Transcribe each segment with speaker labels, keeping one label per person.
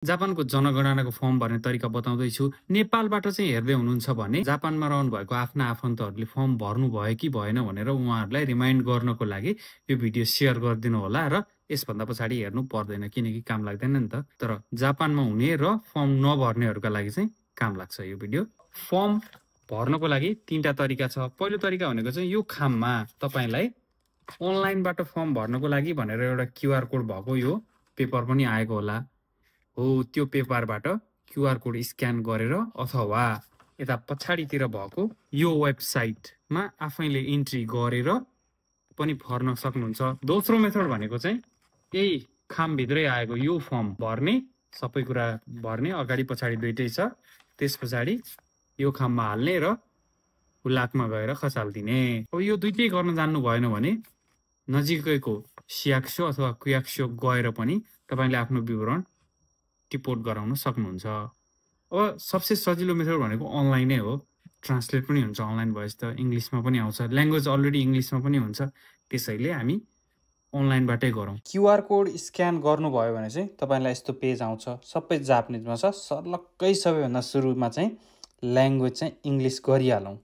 Speaker 1: जापानको जनगणनाको फर्म भर्ने तरिका बताउँदैछु। नेपालबाट चाहिँ हेर्दै हुनुहुन्छ भने जापानमा रहनु भएको आफ्ना आफन्तहरूले फर्म भर्नु भयो कि भएन भनेर उहाँहरूलाई रिमाइन्ड गर्नको लागि यो भिडियो सेयर गरिदिनु होला र यसभन्दा पछाडि हेर्नु पर्दैन किनकि काम लाग्दैन नि त। तर जापानमा हुने र फर्म नभर्नेहरूका लागि चाहिँ काम लाग्छ यो भिडियो। फर्म भर्नको लागि तीनटा तरिका छ। पहिलो तरिका भनेको चाहिँ यो खाममा तपाईलाई अनलाइनबाट फर्म भर्नको लागि भनेर एउटा क्युआर कोड भएको यो पेपर पनि आएको होला हो। त्यो पेपरबाट क्युआर कोड स्क्यान गरेर अथवा यता पछाडितिर भएको यो वेबसाइटमा आफैले इन्ट्री गरेर पनि भर्न सक्नुहुन्छ। दोस्रो मेथड भनेको चाहिँ यही खामभित्रै आएको यो फर्म भर्ने, सबै कुरा भर्ने, अगाडि पछाडि दुइटै छ। त्यस पछाडि यो खाममा हाल्ने र हुलाकमा गएर खसाल्दिने। अब यो दुइटै गर्न जान्नु भएन भने नजिकैको सियाक्सो अथवा कुयाक्सो गएर पनि तपाईँले आफ्नो विवरण टिपोट गराउन सक्नुहुन्छ। अब सबसे सजिलो मेथड भनेको अनलाइनै हो। ट्रान्सलेट पनि हुन्छ अनलाइन भएपछि त, इङ्ग्लिसमा पनि आउँछ, ल्याङ्ग्वेज अलरेडी इङ्ग्लिसमा पनि हुन्छ। त्यसैले हामी अनलाइनबाटै गरौँ। क्युआर कोड स्क्यान गर्नुभयो भने चाहिँ तपाईँलाई यस्तो पेज आउँछ, सबै जापानिजमा छ। सर्लक्कै सबैभन्दा सुरुमा चाहिँ ल्याङ्ग्वेज चाहिँ इङ्ग्लिस गरिहालौँ।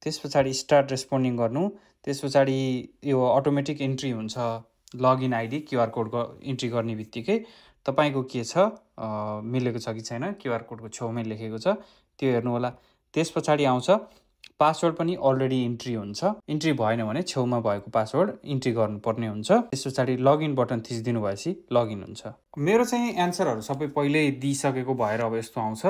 Speaker 1: त्यस पछाडि स्टार्ट रेस्पोन्डिङ गर्नु। त्यस पछाडि यो अटोमेटिक इन्ट्री हुन्छ, login ID QR code entry गर्ने बित्तिकै तपाईको के छ मिलेको छ कि छैन, क्युआर कोडको छेउमै लेखेको छ त्यो हेर्नु होला। त्यस पछाडि आउँछ पासवर्ड पनि अलरेडी इन्ट्री हुन्छ। इन्ट्री भएन भने छेउमा भएको पासवर्ड इन्ट्री गर्नुपर्ने हुन्छ। त्यस पछाडि लगइन बटन थिचिदिनु भएपछि लगइन हुन्छ। मेरो चाहिँ एन्सरहरू सबै पहिल्यै दिइसकेको भएर अब यस्तो आउँछ।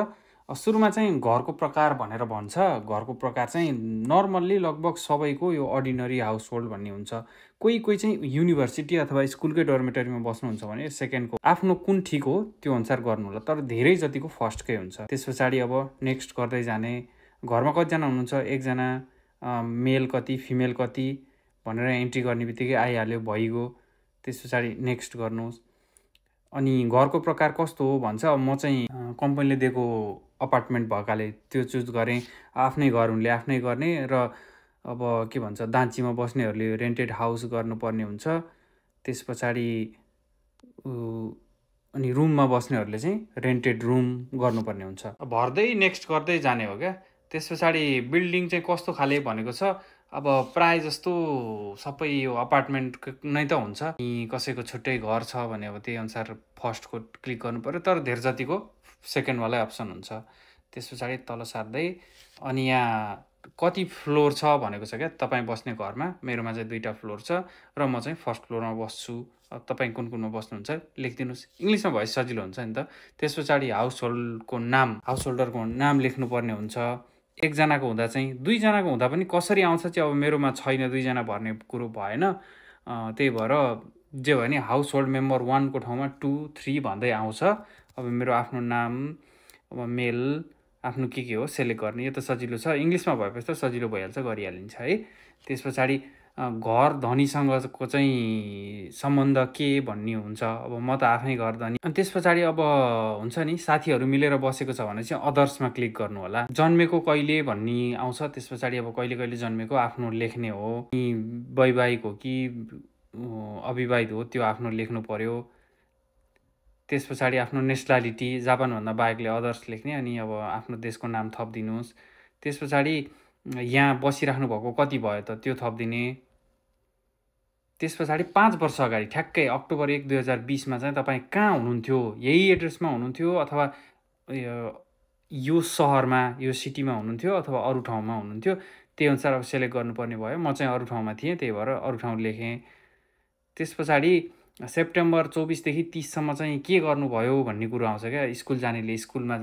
Speaker 1: सुरुमा चाहिँ घरको प्रकार भनेर भन्छ। घरको प्रकार चाहिँ नर्मल्ली लगभग सबैको यो अर्डिनरी हाउस होल्ड भन्ने हुन्छ। कोही कोही चाहिँ युनिभर्सिटी अथवा स्कुलकै डर्मेटरीमा बस्नुहुन्छ भने सेकेन्डको आफ्नो कुन ठिक हो त्यो अनुसार गर्नु होला, तर धेरै जतिको फर्स्टकै हुन्छ। त्यस पछाडि अब नेक्स्ट गर्दै जाने। घरमा कतिजना हुनुहुन्छ, एकजना, मेल कति फिमेल कति भनेर एन्ट्री गर्ने बित्तिकै आइहाल्यो, भइगयो। त्यस पछाडि नेक्स्ट गर्नुहोस्। अनि घरको प्रकार कस्तो हो भन्छ। अब म चाहिँ कम्पनीले दिएको अपार्टमेन्ट भएकाले त्यो चुज गरेँ। आफ्नै घर हुनेले आफ्नै गर्ने र अब के भन्छ दाँचीमा बस्नेहरूले रेन्टेड हाउस गर्नुपर्ने हुन्छ। त्यस पछाडि अनि रुममा बस्नेहरूले चाहिँ रेन्टेड रुम गर्नुपर्ने हुन्छ। भर्दै नेक्स्ट गर्दै जाने हो क्या। त्यस पछाडि बिल्डिङ चाहिँ कस्तो खाले भनेको छ। अब प्राय जस्तो सबै यो अपार्टमेन्ट नै त हुन्छ। कसैको छुट्टै घर छ भने अब त्यही अनुसार फर्स्टको क्लिक गर्नु पर्यो, तर धेर जतिको सेकेन्डवालै अप्सन हुन्छ। त्यस पछाडि तल सार्दै अनि यहाँ कति फ्लोर छ भनेको छ क्या तपाईँ बस्ने घरमा। मेरोमा चाहिँ 2टा फ्लोर छ र म चाहिँ फर्स्ट फ्लोरमा बस्छु। अब तपाईँ कुन कुनमा बस्नुहुन्छ लेखिदिनुहोस्। इङ्ग्लिसमा भए सजिलो हुन्छ नि त। त्यस पछाडि हाउसहोल्डको नाम, हाउसहोल्डरको नाम लेख्नुपर्ने हुन्छ। एकजनाको हुँदा चाहिँ, दुईजनाको हुँदा पनि कसरी आउँछ चाहिँ अब मेरोमा छैन, 2जना भर्ने कुरो भएन। त्यही भएर जे भयो नि हाउस होल्ड मेम्बर 1 को ठाउँमा 2, 3 भन्दै आउँछ। अब मेरो आफ्नो नाम, अब मेल, आफ्नो के हो सेलेक्ट गर्ने। यो त सजिलो छ। इङ्ग्लिसमा भएपछि त सजिलो भइहाल्छ, गरिहालिन्छ है। त्यस पछाडि घर धनीसँगको चाहिँ सम्बन्ध के भन्ने हुन्छ। अब म त आफै घर धनी। अनि त्यस पछाडि अब हुन्छ नि साथीहरू मिलेर बसेको छ भने चाहिँ अदर्समा क्लिक गर्नु होला। जन्मेको कहिले भन्ने आउँछ। त्यस पछाडि अब कहिले कहिले जन्मेको आफ्नो लेख्ने हो। वैवाहिक हो कि अविवाहित हो त्यो आफ्नो लेख्नु पर्यो। त्यस पछाडि आफ्नो नेसनालिटी, जापानभन्दा बाहेकले अदर्स लेख्ने। अनि अब आफ्नो देशको नाम थपिदिनुहोस्। त्यस पछाडि यहाँ बसिराख्नु भएको कति भयो त त्यो थपिदिने। त्यस पछाडि 5 वर्ष अगाडि ठ्याक्कै अक्टोबर 1, 2020मा चाहिँ तपाईँ कहाँ हुनुहुन्थ्यो, यही एड्रेसमा हुनुहुन्थ्यो अथवा यो सहरमा यो सिटीमा हुनुहुन्थ्यो अथवा अरू ठाउँमा हुनुहुन्थ्यो, त्यही अनुसार अब सेलेक्ट गर्नुपर्ने भयो। म चाहिँ अरू ठाउँमा थिएँ, त्यही भएर अरू ठाउँ लेखेँ। त्यस पछाडि सेप्टेम्बर 24 देखि 30 सम्म चाहिँ के गर्नुभयो भन्ने कुरो आउँछ क्या। स्कुल जानेले स्कुलमा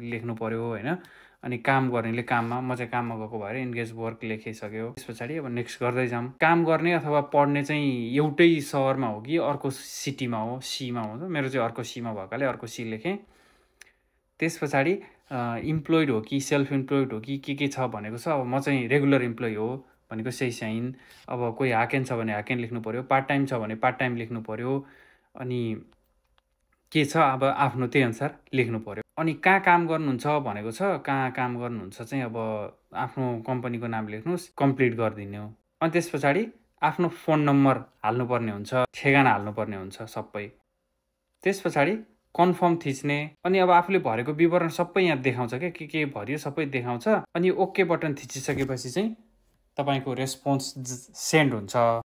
Speaker 1: लेख्नु पर्यो होइन। अनि काम गर्नेले काममा, म चाहिँ काममा गएको भएर इन्गेज वर्क लेखिसक्यो। त्यस पछाडि अब नेक्स्ट गर्दै जाऊँ। काम गर्ने अथवा पढ्ने चाहिँ एउटै सहरमा हो कि अर्को सिटीमा हो, सीमा हो। मेरो चाहिँ अर्को सीमा भएकाले अर्को सी लेखेँ। त्यस पछाडि इम्प्लोइड हो कि सेल्फ इम्प्लोइड हो कि के छ भनेको छ। अब म चाहिँ रेगुलर इम्प्लोइ हो भनेको सही साइन। अब कोही हाकेन छ भने हाकेन लेख्नु पर्यो, पार्ट टाइम छ भने पार्ट टाइम लेख्नु पर्यो। अनि के छ अब आफ्नो त्यही अनुसार लेख्नु पर्यो। अनि कहाँ काम गर्नुहुन्छ भनेको छ। कहाँ काम गर्नुहुन्छ चाहिँ अब आफ्नो कम्पनीको नाम लेख्नुहोस्, कम्प्लिट गरिदिने हो। अनि त्यस पछाडि आफ्नो फोन नम्बर हाल्नुपर्ने हुन्छ, ठेगाना हाल्नुपर्ने हुन्छ सबै। त्यस पछाडि कन्फर्म थिच्ने अनि अब आफूले भरेको विवरण सबै यहाँ देखाउँछ के भरियो सबै देखाउँछ अनि ओके बटन थिचिसकेपछि चाहिँ तपाईको रेस्पोन्स सेन्ड हुन्छ।